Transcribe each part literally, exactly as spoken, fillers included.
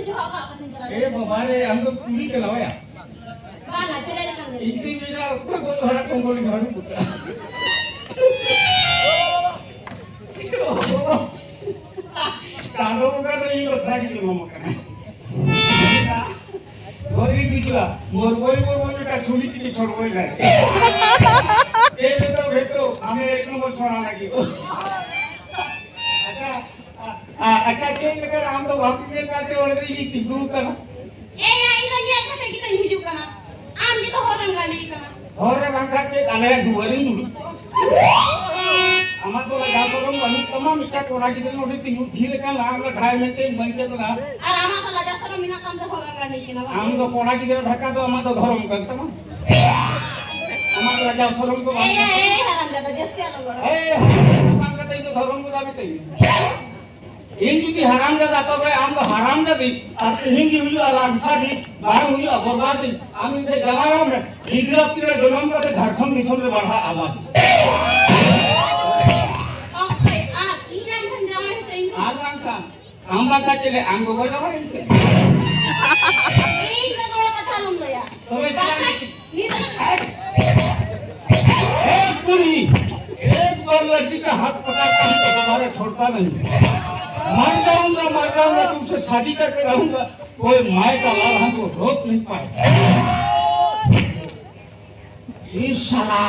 ᱡᱚᱦᱚᱜ ᱦᱟᱸᱜ ᱵᱟᱹᱧ ᱪᱟᱞᱟᱣ ᱮ ᱵᱟᱵᱟ ᱨᱮ, ᱟᱢ ᱫᱚ ᱠᱩᱲᱤ ᱠᱟᱱᱟ ᱵᱟᱭᱟ? ᱵᱟᱝᱟ, ᱪᱮᱞᱮ ᱞᱮᱠᱟᱢ ᱧᱮᱞ ᱤᱧ ᱫᱩᱧ ᱢᱮᱱᱟ, ᱚᱠᱚᱭ ᱜᱚᱡ ᱦᱚᱲᱟᱜ ᱠᱚᱢᱵᱚᱞᱤᱧ ᱦᱟᱹᱨᱩᱵ ᱟᱠᱟᱫᱼᱟ? ᱪᱟᱸᱫᱚ ᱵᱚᱸᱜᱟ ᱫᱚ ᱤᱧ ᱵᱟᱠᱷᱨᱟ ᱜᱮ ᱡᱚᱱᱚᱢ ᱟᱠᱟᱱᱟ᱾ ᱵᱷᱟᱹᱜᱤ ᱵᱩᱡᱷᱟᱹᱜᱼᱟ, ᱢᱚᱨᱵᱚᱭ ᱢᱚᱨᱵᱚᱭ ᱞᱮᱠᱟ ᱪᱷᱩᱨᱤ ᱛᱮᱜᱮ ᱪᱷᱚᱲᱵᱚᱭ ᱞᱮ᱾ ᱪᱮᱫ ᱵᱮᱛᱚ ᱵᱮᱛᱚ, ᱟᱢᱮ ᱮᱠ ᱱᱚᱢᱵᱚᱨ ᱪᱷᱚᱲᱟ ᱞᱟᱹᱜᱤᱫ᱾ ᱟᱪᱪᱷᱟ, ᱟ-, ᱟ-, ᱟᱪᱪᱷᱟ, ᱪᱮᱫ ᱞᱮᱠᱟ ᱟᱢ ᱫᱚ ᱵᱟᱢ ᱧᱮᱞ ᱠᱟᱛᱮ ᱚᱸᱰᱮ ᱫᱚ ᱤᱧ ᱛᱤᱸᱜᱩ ᱟᱠᱟᱱᱟ? ᱮᱭᱟ, ᱤᱧ ᱫᱚ ᱧᱮᱞ ᱠᱟᱛᱮ ᱜᱮᱛᱚᱧ ᱦᱤᱡᱩᱜ ᱠᱟᱱᱟ᱾ ᱟᱢ ᱜᱮᱛᱚ ᱦᱚᱨ ᱨᱮᱢ ᱜᱟᱹᱰᱤ ᱠᱟᱱᱟ᱾ ᱦᱚᱨ ᱨᱮ ᱵᱟᱝᱠᱷᱟᱱ ᱪᱮᱫ ᱟᱞᱮᱭᱟᱜ ᱫᱩᱣᱟᱹᱨᱤᱧ ᱫᱩᱲᱩᱵ ᱠᱚᱜᱼᱟ? ᱟᱢᱟᱜ ᱫᱚ ᱞᱟᱡᱟᱣ ᱥᱚᱨᱚᱢ ᱵᱟᱹᱱᱩᱜ ᱛᱟᱢᱟ, ᱢᱤᱫᱴᱟᱝ ᱠᱚᱲᱟ ᱜᱤᱫᱽᱨᱟᱹ ᱱᱚᱰᱮ ᱛᱤᱸᱜᱩ ᱛᱷᱤᱨ ᱟᱠᱟᱱ, ᱟᱢ ᱫᱚ ᱰᱷᱟᱭ ᱢᱮᱱᱛᱮ ᱤᱢᱟᱹᱧ ᱠᱟᱱᱟ᱾ ᱟᱨ ᱟᱢᱟᱜ ᱫᱚ ᱞᱟᱡᱟᱣ ᱥᱚᱨᱚᱢ ᱢᱮᱱᱟᱜ ᱛᱟᱢ ᱛᱮ ᱦᱚᱨ ᱨᱮᱢ ᱜᱟᱹᱰᱤ ᱠᱟᱱᱟ ᱵᱟᱝ? ᱟᱢ ᱫᱚ ᱠᱚᱲᱟ ᱜᱤᱫᱽᱨᱟᱹ ᱫᱷᱟᱠᱟ ᱫᱚ ᱟᱢᱟᱜ ᱫᱚ ᱫᱷᱚᱨᱚᱢ ᱠᱟᱱ ᱛᱟᱢᱟ᱾ ᱟᱢᱟᱜ ᱞᱟᱡᱟᱣ ᱥᱚᱨᱚᱢ ᱫᱚ ᱵᱟᱝ ᱮᱭ, ᱠᱟᱱ ᱛᱟᱢᱟ᱾ ᱮᱭ, ᱦᱟᱨᱟᱢ ᱡᱟᱫᱟ, ᱡᱟᱹᱥᱛᱤ ᱟᱞᱚᱢ ᱨᱚᱲᱟ᱾ ᱮᱭ, ᱦᱟᱨᱟᱢ ᱡᱟᱫᱟ ᱵᱟᱝ ᱠᱟᱛᱮ ᱤᱧ ᱫᱚ ᱫᱷᱚᱨᱚᱢ ᱠᱚ ᱫᱟᱹᱵᱤ ᱛᱮ᱾ ᱤᱧ ᱡᱩᱫᱤ ᱦᱟᱨᱟᱢ ᱡᱟᱫᱟ, ᱛᱚᱵᱮ ᱟᱢ ᱫᱚ ᱦᱟᱨᱟᱢ ᱡᱟᱫᱤ, ᱟᱨ ᱛᱮᱦᱮᱧ ᱜᱮ ᱦᱩᱭᱩᱜᱼᱟ ᱞᱟᱝᱥᱟ ᱫᱤ, ᱵᱟᱝ ᱦᱩᱭᱩᱜᱼᱟ ᱵᱚᱨᱵᱟᱫ ᱫᱤ᱾ ᱟᱢ ᱤᱧ ᱴᱷᱮᱱ ᱡᱟᱶᱟᱭᱚᱜ ᱢᱮ, ᱜᱤᱫᱽᱨᱟᱹ ᱯᱤᱫᱽᱨᱟᱹ ᱡᱚᱱᱚᱢ ᱠᱟᱛᱮ ᱡᱷᱟᱲᱠᱷᱚᱸᱰ ᱫᱤᱥᱚᱢ ᱨᱮ ᱵᱟᱲᱦᱟᱜ ᱟᱵᱟᱫ᱾ ᱚᱠᱚᱭ? ᱟᱨ ᱤᱧ ᱟᱢ ᱴᱷᱮᱱ ᱡᱟᱶᱟᱭ ᱦᱚᱪᱚᱧ ᱢᱮ᱾ ᱟᱨ ᱵᱟᱝᱠᱷᱟᱱ ᱟᱢ ᱵᱟᱠᱷᱟᱡ ᱪᱮᱞᱮ ᱟᱢ ᱜᱚᱜᱚ ᱡᱟᱶᱟᱭ ᱦᱚᱪᱚ? ᱤᱧ ᱜᱚᱜᱚ ᱠᱟᱛᱷᱟ ᱟᱞᱚᱢ ᱞᱟᱹᱭᱟ᱾ ᱛᱚᱵᱮ ᱪᱮᱫ? ᱵᱟᱠᱷᱟᱡ ᱱᱤᱛ एक कुड़ी, एक बार लड़की का हाथ पकड़ता हूँ तो दोबारा छोड़ता नहीं। मर जाऊंगा, मर जाऊंगा, तुमसे शादी करके रहूंगा, कोई माय का लाल हमको रोक नहीं पाए। ᱤᱥ ᱥᱟᱞᱟ,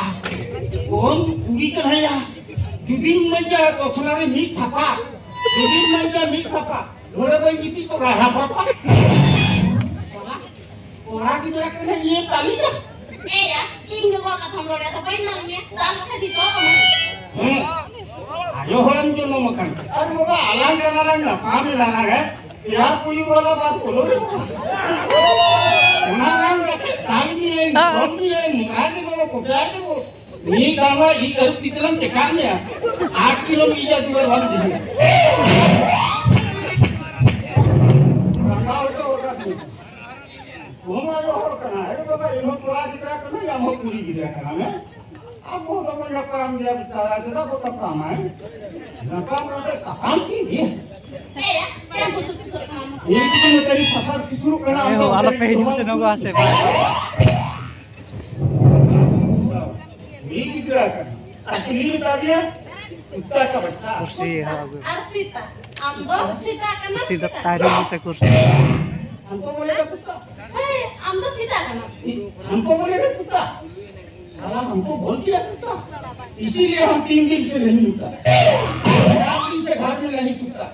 ᱠᱚᱢ ᱠᱩᱲᱤ ᱠᱟᱱᱟᱭᱟ᱾ ᱡᱩᱫᱤᱢ ᱢᱮᱱᱟ ᱛᱚᱛᱷᱱᱟ ᱨᱮ ᱢᱤᱫ ᱛᱷᱟᱯᱟ, ᱡᱩᱫᱤᱢ ᱢᱮᱱᱟ ᱢᱤᱫ ᱛᱷᱟᱯᱟ, ᱱᱚᱰᱮ ᱵᱟᱹᱧ ᱜᱤᱛᱤᱡ ᱠᱚᱜᱼᱟ, ᱨᱟᱯᱟᱯᱟ᱾ ᱥᱟᱞᱟ, ᱠᱚᱲᱟ ᱜᱤᱫᱽᱨᱟᱹ ᱠᱟᱱᱟ ᱤᱭᱟᱹ ᱛᱟᱹᱞᱤᱧᱟ᱾ ᱮᱭᱟ, ᱤᱧ ᱫᱚ ᱵᱟᱝ ᱠᱟᱛᱷᱟᱢ ᱨᱚᱲᱮᱫ ᱛᱚ ᱵᱟᱹᱧ ᱢᱮᱱ ᱢᱮᱭᱟ, ᱫᱟᱞ ᱞᱮᱠᱷᱟᱱ ᱡᱤᱛᱟᱹᱣ ᱠᱟᱱᱟ᱾ ᱦᱮᱸ, ᱟᱭᱳ ᱦᱚᱲᱮᱢ ᱡᱚᱱᱚᱢ ᱟᱠᱟᱱ᱾ ᱟᱨ ᱵᱟᱵᱟ, ᱟᱞᱟᱝ ᱠᱟᱱᱟ ᱞᱟᱝ ᱧᱟᱯᱟᱢ ᱮᱱᱟ ᱞᱟᱝ, ᱦᱮᱸ? ᱯᱮᱭᱟ ᱯᱩᱭᱩ ᱵᱟᱞᱟ ᱵᱟᱫ ᱠᱚᱞᱚ ᱨᱮ᱾ ᱚᱱᱟ ᱨᱟᱱ ᱠᱟᱛᱮ ᱫᱟᱞ ᱢᱤᱭᱟᱹᱧ, ᱛᱚᱞ ᱢᱤᱭᱟᱹᱧ, ᱢᱟᱨᱟᱝ ᱜᱮ ᱵᱟᱵᱟ ᱠᱚᱯᱮᱭᱟ ᱜᱮ ᱵᱚ᱾ ᱢᱤᱫ ᱫᱷᱟᱣ ᱢᱟ ᱤᱧ ᱟᱹᱨᱩᱵ ᱛᱤ ᱛᱮᱞᱟᱝ ᱴᱮᱠᱟᱣ ᱢᱮᱭᱟ᱾ ᱟᱴ ᱠᱤᱞᱳ ᱢᱤᱫ ᱡᱟ ᱫᱩᱣᱟᱹᱨ ᱵᱟᱝ ᱡᱤᱞ᱾ ᱨᱟᱸᱜᱟᱣ ᱦᱚᱪᱚ ᱟᱠᱟᱫ ᱢᱮᱭᱟ᱾ ᱦᱚᱸ ᱟᱭᱳ ᱦᱚᱲ ᱠᱟᱱᱟ᱾ ᱟᱨᱮ ᱵᱟᱵᱟ, ᱤᱧ ᱦᱚᱸ ᱠᱚᱲᱟ ᱜᱤᱫᱽᱨᱟᱹ ᱠᱟᱹᱱᱟᱹᱧ, ᱟᱢ ᱦᱚᱸ ᱠᱩᱲᱤ ᱜᱤᱫᱽᱨᱟᱹ ᱠᱟᱱᱟᱢ, ᱦᱮᱸ? ᱟᱵᱚ ᱫᱚᱵᱚ ᱧᱟᱯᱟᱢ ᱜᱮᱭᱟ ᱵᱮᱪᱟᱨᱟ, ᱪᱮᱫᱟᱜ ᱵᱚ ᱛᱟᱯᱟᱢᱟ, ᱦᱮᱸ? ᱧᱟᱯᱟᱢ ᱠᱟᱛᱮ ᱛᱟᱯᱟᱢ ᱠᱤ ᱜᱮ? ᱮᱭᱟ, ᱪᱮᱫ ᱮᱢ ᱵᱩᱥᱩᱵ ᱵᱩᱥᱩᱵ ᱠᱟᱱᱟ ᱟᱢ ᱫᱚ? ᱱᱤᱛ ᱫᱚ ᱛᱟᱹᱨᱤ ᱯᱷᱟᱥᱟᱨ ᱥᱤᱥᱩᱨᱚᱜ ᱠᱟᱱᱟ, ᱮ ᱦᱳ, ᱟᱢ ᱫᱚ ᱟᱞᱚᱯᱮ ᱛᱟᱹᱨᱤ ᱦᱤᱡᱩᱜ ᱥᱮᱱᱚᱜᱚᱜᱼᱟ ᱥᱮ ᱵᱟᱝ? ᱢᱤᱫ ᱜᱤᱫᱽᱨᱟᱹ ᱠᱟᱱᱟ᱾ ᱟᱨ ᱠᱩᱞᱤ ᱢᱮᱛᱟ ᱫᱮᱭᱟ, ᱠᱩᱛᱛᱟ ᱠᱟ ᱵᱟᱪᱪᱟ᱾ ᱠᱩᱨᱥᱤ ᱦᱚᱸ ᱟᱹᱜᱩ᱾ ᱟᱨ ᱥᱤᱛᱟ, ᱟᱢ ᱫᱚ ᱥᱤᱛᱟ ᱠᱟᱱᱟᱢ, ᱠᱩᱨᱥᱤ ᱫᱚ ᱥᱤᱛᱟ᱾ ᱛᱟᱦᱮᱱ ᱢᱮᱥᱮ ᱠᱩᱨᱥᱤ᱾ ᱦᱟᱢᱠᱳ ᱵᱳᱞᱮᱜᱟ ᱠᱩᱛᱛᱟ? ᱦᱮᱸ, ᱟᱢ ᱫᱚ ᱥᱤᱛᱟ ᱠᱟᱱᱟᱢ᱾ ᱦᱟᱢᱠᱳ ᱵᱳᱞᱮᱜᱟ ᱠᱩᱛᱛᱟ? साला हमको बोल दिया कुत्ता, इसीलिए हम तीन दिन से नहीं उठा, चार दिन से घर में नहीं सुता,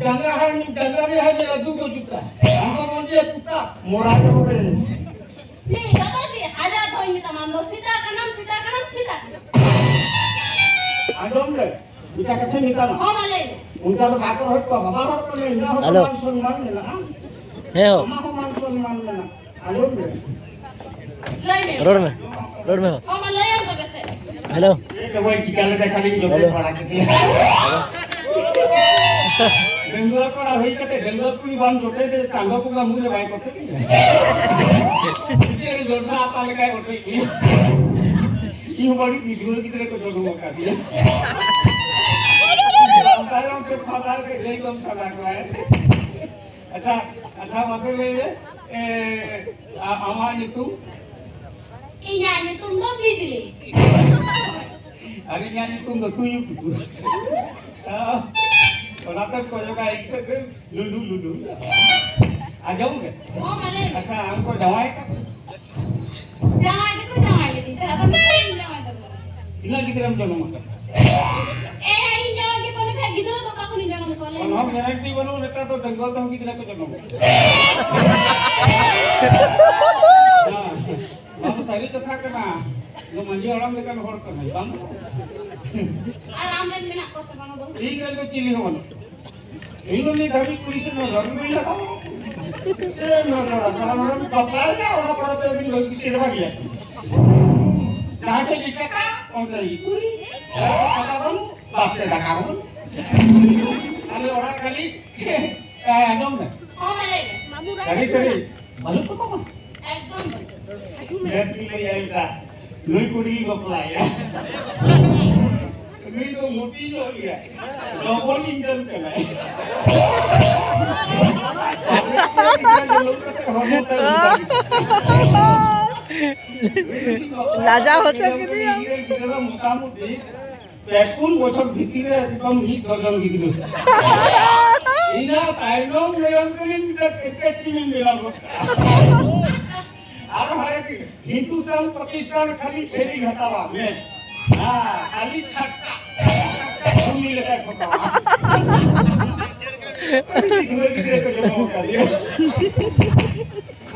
जंगा है, जंगा में है मेरा दू गो जूता, हमको बोल दिया कुत्ता, मोरा के बोले। ᱢᱤᱫ ᱫᱚ ᱪᱮᱫ ᱦᱟᱡᱟᱨ ᱫᱷᱟᱣ ᱤᱧ ᱢᱮᱛᱟᱢᱟ, ᱟᱢ ᱫᱚ ᱥᱮᱛᱟ ᱠᱟᱱᱟᱢ, ᱥᱮᱛᱟ ᱠᱟᱱᱟᱢ, ᱥᱮᱛᱟ ᱠᱟᱱᱟᱢ᱾ ᱟᱸᱡᱚᱢ ᱞᱮ, ᱢᱤᱫᱴᱟᱝ ᱠᱟᱛᱷᱟᱧ ᱢᱮᱛᱟᱢᱟ᱾ ᱦᱚᱸ, ᱢᱟ ᱞᱟᱹᱭ ᱢᱮ᱾ ᱚᱱᱠᱟ ᱫᱚ ᱵᱟᱠᱚ ᱨᱚᱲ ᱠᱚᱣᱟ, ᱵᱟᱵᱟ ᱦᱚᱲ ᱠᱟᱱᱟᱭ, ᱤᱧᱟᱹᱜ ᱦᱚᱸ ᱦᱮᱞᱳ᱾ ᱢᱟᱱ ᱥᱚᱱᱢᱟᱱ ᱢᱮᱱᱟᱜᱼᱟ᱾ ᱦᱮᱸ ᱦᱳ᱾ ᱟᱢᱟᱜ ᱦᱚᱸ ᱢᱟᱱ ᱥᱚᱱᱢᱟᱱ ᱢᱮᱱᱟᱜᱼᱟ᱾ ᱟᱸᱡᱚᱢ ᱞᱮ᱾ ᱞᱟᱹᱭ ᱢᱮ᱾ ᱨᱚᱲ ᱢᱮ, ᱨᱚᱲ ᱢᱮ ᱦᱳ᱾ ᱦᱚᱸ, ᱢᱟ ᱞᱟᱹᱭᱟᱢ ᱛᱚᱵᱮ ᱥᱮ᱾ ᱦᱮᱞᱳ᱾ ᱪᱮᱫ ᱫᱚ ᱵᱟᱹᱧ ᱪᱤᱠᱟ ᱞᱮᱫᱟ, ᱠᱷᱟᱹᱞᱤᱧ ᱡᱚᱴᱮᱫ ᱦᱮᱞᱳ᱾ ᱵᱟᱲᱟ ᱠᱮᱫᱮᱭᱟ᱾ ᱰᱟᱺᱜᱩᱣᱟᱹ ᱠᱚᱲᱟ ᱦᱩᱭ ᱠᱟᱛᱮ ᱰᱟᱺᱜᱩᱣᱟᱹ ᱠᱩᱲᱤ ᱵᱟᱢ ᱡᱚᱴᱮᱫ ᱮ, ᱪᱟᱸᱫᱚ ᱵᱚᱸᱜᱟ ᱢᱩ ᱨᱮ ᱵᱟᱭ ᱠᱚᱴᱮᱡ ᱮᱭᱟ᱾ ᱪᱮᱫ ᱨᱮ ᱡᱚᱱᱰᱨᱟ ᱟᱛᱟ ᱞᱮᱠᱟᱭ ᱚᱴᱮᱡ ᱮᱭᱟ᱾ ᱤᱧ ᱦᱚᱸ ᱵᱟᱹᱲᱤᱡ ᱜᱤᱫᱽᱨᱟᱹ ᱜᱤᱫᱽᱨᱟᱹ ᱠᱚ ᱡᱚᱱᱚᱢ ᱟᱠᱟᱫᱤᱧᱟ᱾ ᱟᱢ ᱛᱟᱭᱚᱢ ᱛᱮ ᱯᱷᱟᱫᱟᱨ ᱜᱮ ᱞᱟᱹᱭ ᱫᱚᱢ ᱥᱟᱱᱟ ᱠᱚᱣᱟ᱾ ᱟᱪᱪᱷᱟ, ᱟᱪᱪᱷᱟ, ᱢᱟᱥᱮ ᱞᱟᱹᱭ ᱢᱮ, ᱮ, ᱟ-, ᱟᱢᱟᱜ ᱧᱩᱛᱩᱢ? ᱤᱧᱟᱜ ᱧᱩᱛᱩᱢ ᱫᱚ ᱵᱤᱡᱽᱞᱤ᱾ ᱟᱨ ᱤᱧᱟᱜ ᱧᱩᱛᱩᱢ ᱫᱚ ᱛᱩᱭᱩ ᱴᱩᱠᱩ᱾ ᱚᱱᱟᱛᱮᱢ ᱠᱚᱭᱚᱜᱟ ᱤᱧ ᱥᱮᱫ ᱜᱮ, ᱞᱩᱞᱩ, ᱞᱩᱞᱩ᱾ ᱟᱸᱡᱚᱢ ᱜᱮ? ᱦᱚᱸ, ᱢᱟ ᱞᱟᱹᱭ ᱢᱮ᱾ ᱟᱪᱪᱷᱟ, ᱟᱢ ᱠᱚ ᱡᱟᱶᱟᱭ ᱠᱟᱫ ᱢᱮᱭᱟ? ᱡᱟᱶᱟᱭ ᱜᱮᱠᱚ ᱡᱟᱶᱟᱭ ᱞᱤᱫᱤᱧ ᱛᱟᱦᱮᱸᱫ, ᱟᱫᱚ ᱱᱤᱛᱚᱜ ᱤᱧ ᱡᱟᱶᱟᱭ ᱫᱚ ᱵᱟᱹᱱᱩᱜᱼᱟ᱾ ᱛᱤᱱᱟᱹᱜ ᱜᱤᱫᱽᱨᱟᱹᱢ ᱡᱚᱱᱚᱢ ᱟᱠᱟᱫ? ᱮ, ᱤᱧ ᱡᱟᱶᱟᱭ ᱜᱮ ᱵᱟᱹᱱᱩᱜ ᱠᱷᱟᱡ ᱜᱤᱫᱽᱨᱟᱹ ᱫᱚ ᱚᱠᱟ ᱠᱷᱚᱱᱤᱧ ᱡᱚᱱᱚᱢ ᱠᱚᱣᱟ, ᱞᱟᱹᱭ ᱠᱳᱱᱳ ᱢᱮᱥᱮ? Guarantee ᱵᱟᱹᱱᱩᱜ, ᱱᱮᱛᱟᱨ ᱫᱚ ᱰᱟᱺᱜᱩᱣᱟᱹ ᱛᱮᱦᱚᱸ ᱜᱤᱫᱽᱨᱟᱹ ᱠᱚ ᱡᱚᱱᱚᱢᱚᱜ ᱠᱟᱱᱟ᱾ ᱦᱮᱸ, ᱱᱚᱣᱟ ᱫᱚ ᱥᱟᱹᱨᱤ ᱠᱟᱛᱷᱟ ᱠᱟᱱᱟ᱾ ᱱᱩᱭ ᱢᱟᱹᱡᱷᱤ ᱦᱟᱲᱟᱢ ᱞᱮᱠᱟᱱ ᱦᱚᱲ ᱠᱟᱱᱟᱭ, ᱵᱟᱝ? ᱟᱨ ᱟᱢ ᱨᱮᱱ ᱢᱮᱱᱟᱜ ᱠᱚᱣᱟ ᱥᱮ ᱵᱟᱝᱟ ᱵᱟᱹᱦᱩ? ᱤᱧ ᱨᱮᱱ ᱫᱚ ᱪᱤᱞᱤ ᱦᱚᱸ ᱵᱟᱹᱱᱩᱜ᱾ ᱤᱧ ᱫᱚ ᱱᱤᱛ ᱫᱷᱟᱹᱵᱤᱡ ᱠᱩᱲᱤ ᱥᱮᱫ ᱦᱚᱸ ᱵᱟᱹᱧ ᱞᱟᱜᱟᱣ᱾ ᱪᱮᱫ ᱮᱢ ᱞᱟᱜᱟᱣᱟ? ᱥᱟᱞᱟ ᱱᱚᱰᱮᱢ ᱵᱟᱯᱞᱟᱭᱮᱱᱟ, ᱚᱱᱟ ᱯᱚᱨᱮ ᱯᱮ ᱫᱤᱱ ᱵᱟᱹᱧ ᱜᱤᱛᱤᱡ ᱨᱮ ᱵᱷᱟᱹᱜᱤᱭᱟ᱾ ᱡᱟᱦᱟᱸ ᱴᱷᱮᱡ ᱜᱮ ᱴᱟᱠᱟ, ᱚᱱᱛᱮ ᱜᱮ ᱠᱩᱲᱤ᱾ ᱴᱟᱠᱟ ᱵᱟᱹᱱᱩᱜ, ᱵᱟᱥ ᱛᱮ ᱫᱟᱠᱟ ᱵᱟᱹᱱᱩᱜ᱾ ᱟᱞᱮ ᱚᱲᱟᱜ ᱠᱷᱟᱹᱞᱤ, ᱮ, ᱟᱸᱡᱚᱢ ᱢᱮ᱾ ᱦᱚᱸ, ᱢᱟ ᱞᱟᱹᱭ ᱢᱮ᱾ ᱥᱟᱹᱨᱤ ᱥᱟᱹᱨᱤ, ᱵᱟᱹᱱᱩᱜ ᱠᱚ ᱛᱟᱢᱟ? ᱮᱠᱫᱚᱢ ᱵᱟᱹᱱᱩᱜ᱾ ᱵᱮᱥ ᱜᱮ ᱞᱟᱹᱭ ᱟᱭ ᱢᱮᱛᱟ, ᱱᱩᱭ ᱠᱩᱲᱤ ᱜᱮ ᱵᱟᱯᱞᱟᱭᱟ᱾ ᱱᱩᱭ ᱫᱚ ᱢᱚᱴᱤ ᱧᱚᱜ ᱜᱮᱭᱟ, ᱰᱚᱵᱚᱞ ᱤᱧᱡᱤᱱ ᱠᱟᱱᱟᱭ᱾ ᱞᱟᱡᱟᱣ ᱦᱚᱪᱚ ᱠᱤᱫᱤᱧᱟᱢ᱾ ᱜᱤᱫᱽᱨᱟᱹ ᱫᱚ ᱢᱚᱴᱟᱢᱩᱴᱤ ᱯᱮ ᱯᱩᱱ ᱵᱚᱪᱷᱚᱨ ᱵᱷᱤᱛᱤᱨ ᱨᱮ ᱮᱠᱫᱚᱢ ᱢᱤᱫ ᱫᱚᱨᱡᱚᱱ ᱜᱤᱫᱽᱨᱟᱹ᱾ ᱤᱱᱟᱹ ᱛᱟᱭᱱᱚᱢ ᱞᱟᱹᱭᱟᱢ ᱠᱟᱹᱱᱟᱹᱧ ᱢᱤᱫᱴᱮᱱ ᱠᱨᱤᱠᱮᱴ ᱴᱤᱢ ᱤᱧ ᱵᱮᱱᱟᱣ ᱜᱚᱫ ᱠᱟᱜᱼᱟ᱾ ᱟᱨ ᱦᱟᱨᱮ ᱦᱤᱱᱫᱩᱥᱛᱟᱱ ᱯᱟᱠᱤᱥᱛᱟᱱ ᱠᱷᱟᱹᱞᱤ ᱠᱷᱮᱞ ᱤᱧ ᱦᱟᱛᱟᱣᱟ ᱢᱮᱪ᱾ ᱦᱮᱸ, ᱠᱷᱟᱹᱞᱤ ᱪᱷᱟᱴᱠᱟ᱾ ᱩᱱᱤ ᱞᱮᱠᱟᱭ ᱠᱷᱚᱴᱟᱣᱟ᱾ ᱟᱹᱰᱤ ᱜᱤᱫᱽᱨᱟᱹ ᱜᱤᱫᱽᱨᱟᱹ ᱠᱚ ᱡᱚᱱᱢᱚ ᱟᱠᱟᱫᱮᱭᱟ᱾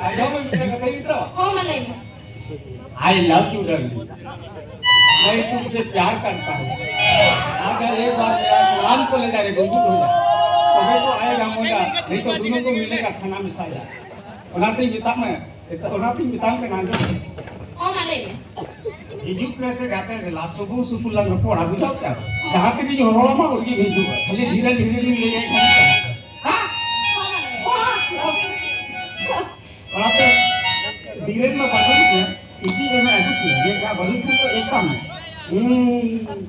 ᱟᱸᱡᱚᱢ ᱢᱮ ᱢᱤᱫᱴᱮᱱ ᱠᱟᱛᱷᱟ ᱜᱤᱫᱽᱨᱟᱹ᱾ ᱦᱚᱸ, ᱢᱟ ᱞᱟᱹᱭ ᱢᱮ᱾ I love you, darling. मैं तुमसे प्यार करता हूँ। अगर एक बार मेरा नाम को ले जा रे गुंजू भैया, तबे तो आएगा मजा, नहीं तो दोनों को मिलेगा खाना में साजा। ᱚᱱᱟᱛᱤᱧ ᱢᱮᱛᱟᱜ ᱢᱮ, ᱚᱱᱟᱛᱤᱧ ᱢᱮᱛᱟᱢ ᱠᱟᱱᱟ, ᱟᱸᱡᱚᱢ ᱢᱮ᱾ ᱦᱚᱸ, ᱢᱟ ᱞᱟᱹᱭ ᱢᱮ᱾ ᱦᱤᱡᱩᱜ ᱯᱮ ᱥᱮ ᱜᱟᱛᱮ ᱫᱮᱞᱟ, ᱥᱩᱵᱩ ᱥᱩᱵᱩ ᱞᱟᱝ ᱨᱚᱯᱚᱲᱟ, ᱵᱩᱡᱷᱟᱹᱣ ᱠᱮᱫᱟ? ᱡᱟᱦᱟᱸ ᱛᱤᱱᱟᱹᱜ ᱤᱧ ᱦᱚᱦᱚᱣᱟᱢᱟ, ᱩᱱᱜᱮᱢ ᱦᱤᱡᱩᱜᱼᱟ᱾ ᱠᱷᱟᱹᱞᱤ ᱫᱷᱤᱨᱮ ᱫᱷᱤᱨᱮ ᱞᱤᱧ ᱞᱟᱹᱭᱟᱭ ᱠᱟᱱᱟ᱾ ᱦᱮᱸ? ᱚᱱᱟᱛᱮ ᱫᱷᱤᱨᱮ ᱢᱟ ᱵᱟᱹᱱᱩᱜ ᱜᱮᱭᱟ, ᱤᱫᱤ ᱨᱮᱱᱟᱜ ᱟᱹᱜᱩ ᱠᱮᱭᱟ, ᱡᱮ ᱡᱟ ᱵᱟᱹᱱᱩᱜ ᱠᱷᱟᱱ ᱫᱚ ᱮᱠᱟᱞ ᱢᱮ᱾ ᱦᱩᱸ,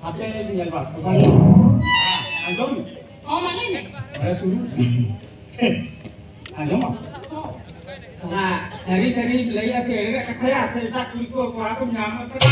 ᱦᱟᱯᱮ ᱧᱮᱞ ᱵᱟᱲᱟ᱾ ᱟᱸᱡᱚᱢ ᱢᱮ᱾ ᱦᱚᱸ, ᱢᱟ ᱞᱟᱹᱭ ᱢᱮ᱾ ᱚᱸᱰᱮ ᱥᱩᱨᱩ᱾ ᱟᱸᱡᱚᱢᱟ? ᱥᱟ-, ᱥᱟᱹᱨᱤ ᱥᱟᱹᱨᱤ ᱞᱟᱹᱭᱟ ᱥᱮ ᱮᱲᱮ ᱠᱟᱛᱷᱟᱭᱟ ᱥᱮ ᱮᱴᱟᱜ ᱠᱩᱲᱤ ᱠᱚ ᱠᱚᱲᱟ ᱠᱚ ᱧᱟᱢ ᱠᱟᱛᱮ?